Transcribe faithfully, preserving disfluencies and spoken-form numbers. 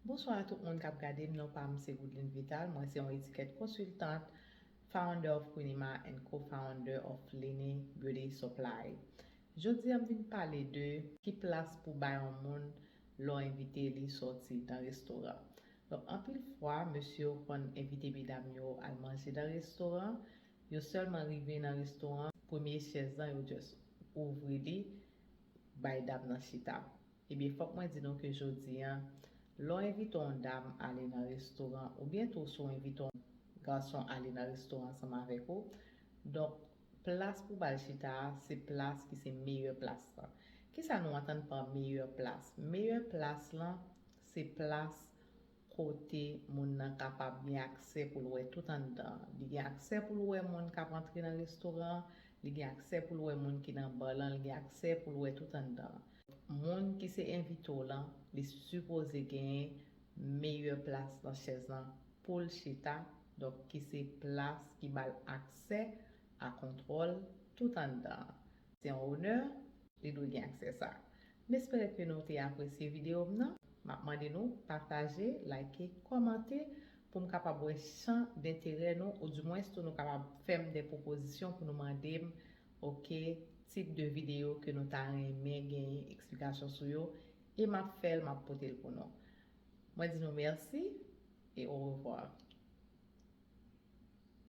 Bonswa a tout moun k ap gade m, non pa m se Goodline Vital, mwen se yon etikèt konsiltant, founder of Queenima and co-founder of Lene Beauty Supply. Jodi a m vin pale de ki plas pou bay yon moun lè w envite li sòti nan restoran. Donk, anpil fwa, mesye yo konn envite medam yo al manje nan restoran, yo sèlman rive nan restoran, premye chèz lan, yo just ouvri li, bay dam nan chita. Ebyen, fòk mwen di nou ke jodi a, lè w envite yon dam ale nan restoran, oubyen tou si w envite yon gason ale nan restoran ansanm avèk ou, donk, plas pou ba l chita a, se plas ki se meyè plas lan. Kisa nou antann pa meyè plas? Meyè plas lan, se plas kote moun nan kapab gen aksè pou l wè tout anndan an. Li gen aksè pou l wè moun k ap antre nan restoran an, li gen aksè pou l wè moun ki nan ba lan, li gen aksè pou l wè tout anndan an. Moun ki se envite w lan, li sipoze genyen meyè plas nan chèz lan pou l chita, donk ki se plas ki ba l aksè a kontwòl tout anndan an. Se yon onè, li dwe gen aksè sa. M espere ke nou te apresye videyo m nan. M ap mande nou pataje, like, kòmante pou m kapab wè chan denterè nou, oudimwens tou nou kapab fè m de pwopozisyon pou nou mande m, oke, tip de videyo ke nou ta renmen genyen eksplikasyon sou yo, e m ap fè l, m ap pote l pou nou. Mwen di nou mèsi e orevwa.